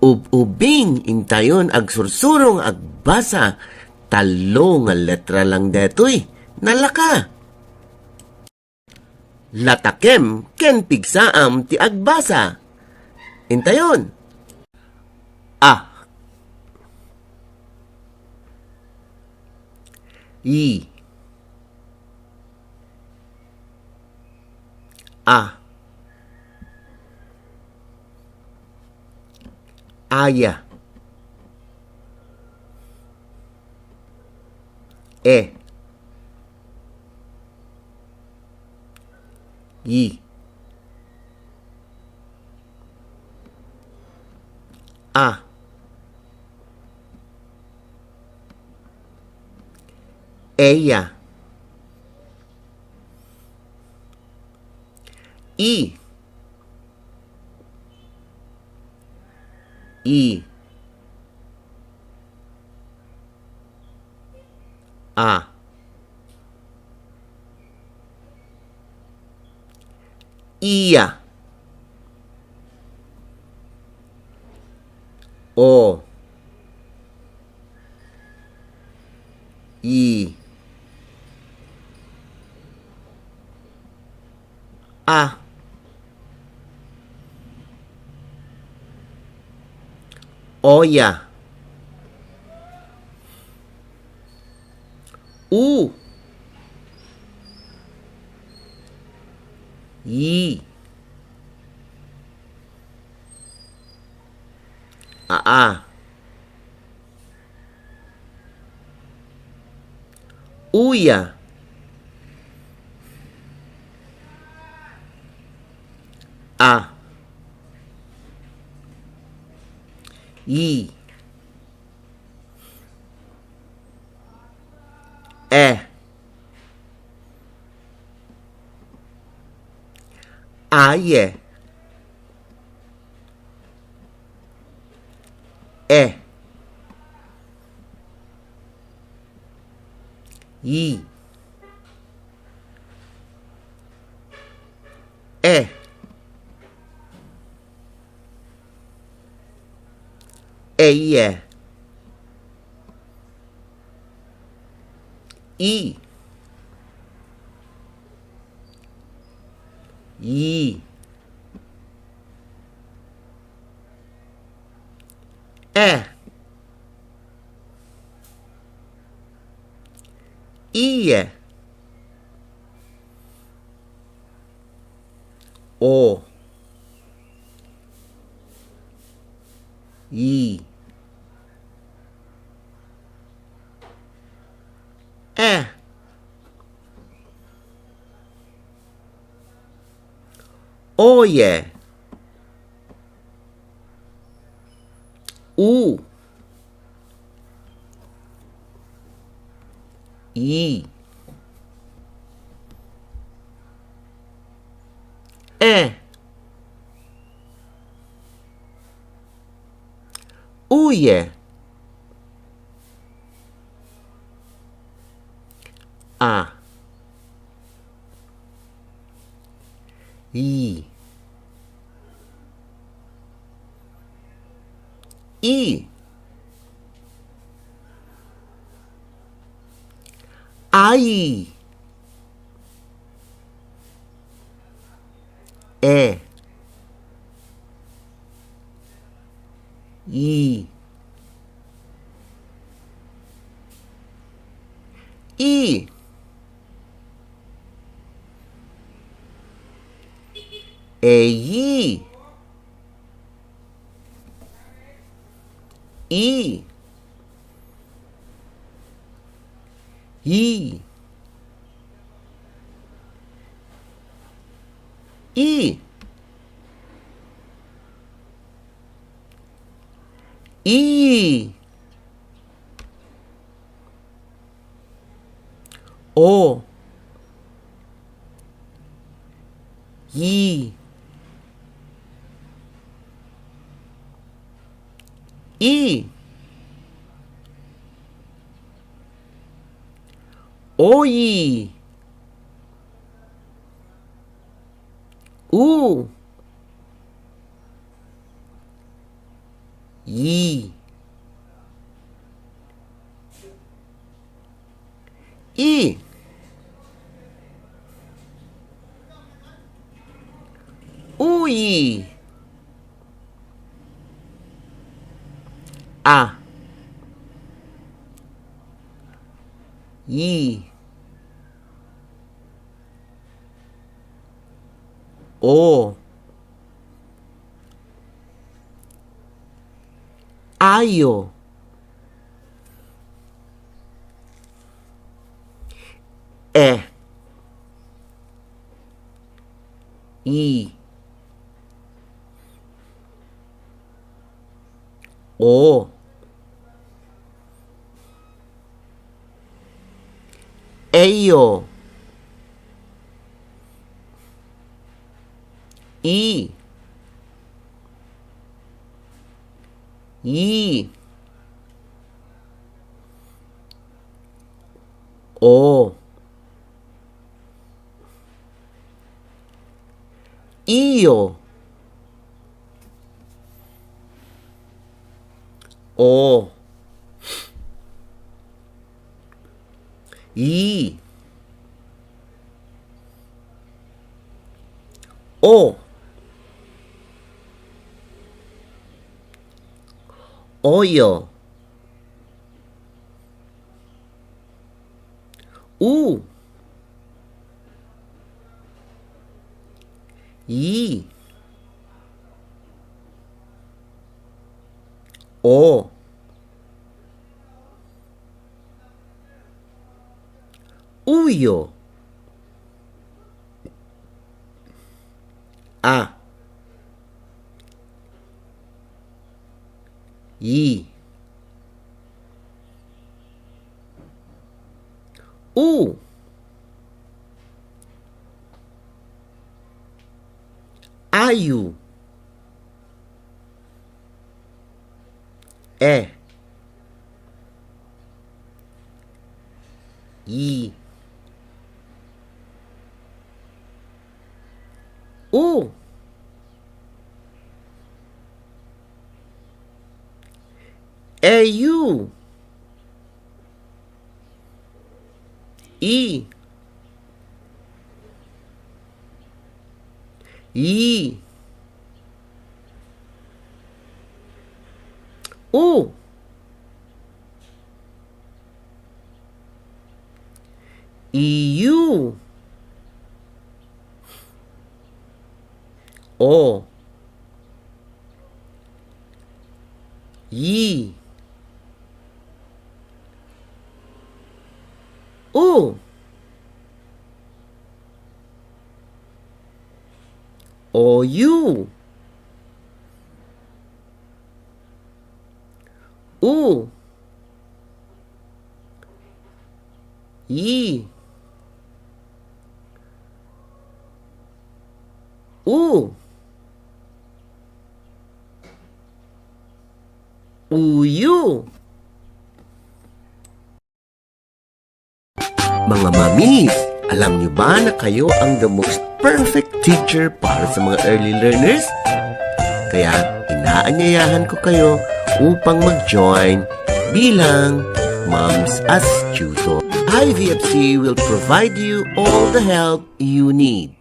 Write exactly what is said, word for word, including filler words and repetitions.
Ub-ubing, intayon, agsursuro nga agbasa. Tallo nga letra lang detoy. Nalaka. Latakem ken pigsaam ti agbasa. Intayon. A. I. A. Aya. E. I. A. Eya. I. I. A. Iya. O. I. A. Oya. U. Yi. Aa. Uya. A. Yi. E. Aye. E. Yi. E. Eye. I. Yi. E. Iye. O. Yi. E. Oye. U. I. E. Uye. A. I. I. Ai. E. I. I. Eyi. I. Yi. I. Iyi. O. Yi. I. Oyi. U. Yi. I. Uyi. A. Yi. O. Ayo. E. I. O. Eyo. I. Yi. O. Iyo. O. Yi. O. Oyo. U. Yi. O. Uyo. A. Yi. U. Ayu. E. Yi. U. Eyu. I. Yi. U. Iyu. O. Yi. U. Oyu. U. Yi. U. Uyu. Mga mamis, alam niyo ba na kayo ang the most perfect teacher para sa mga early learners? Kaya inaanyayahan ko kayo upang mag-join bilang Moms as Tutor. I V F C will provide you all the help you need.